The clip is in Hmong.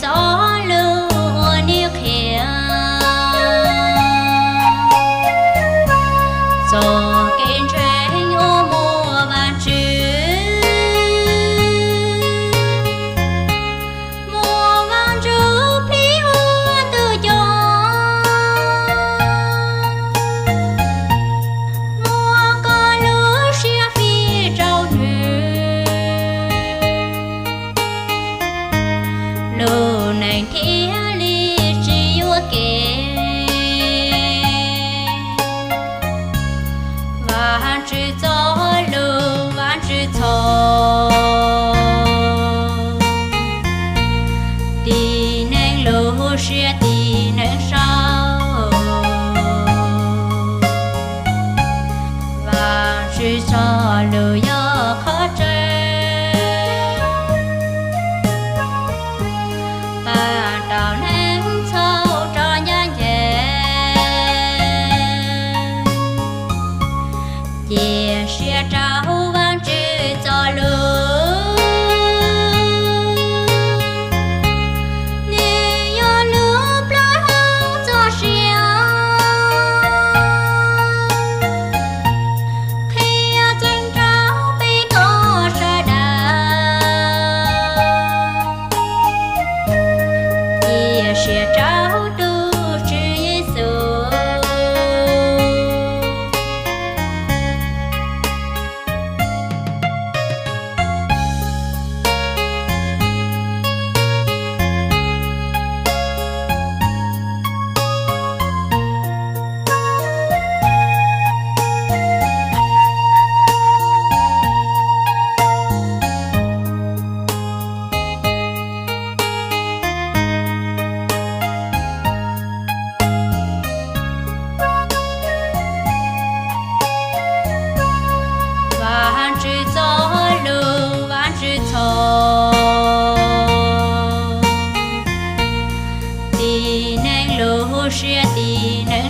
Txoj lus uas nws qhia txoj kev ntseeg uas muaj Vajtswv, muaj Vajtswv plig ua tus coj, muaj koj lub siab fij rau nws, lub neej thiaj li tsis yuam kev. Vajtswv txoj lus, Vajtswv txhoj, tib neeg lub siab tib neeg sau. Vajtswv txoj lus yog qhov tseeb, pab rau neeg txhaum rov ncaj ncees. Cia siab rau Vajtswv txoj lus, nws yog lub plaub hau txoj sia, qhia tseeb rau peb koj sawv daws. Cia siab rau tus Tswv Yexus. Vajtswv txoj lus, Vajtswv txhoj, tib neeg lub siab tib neeg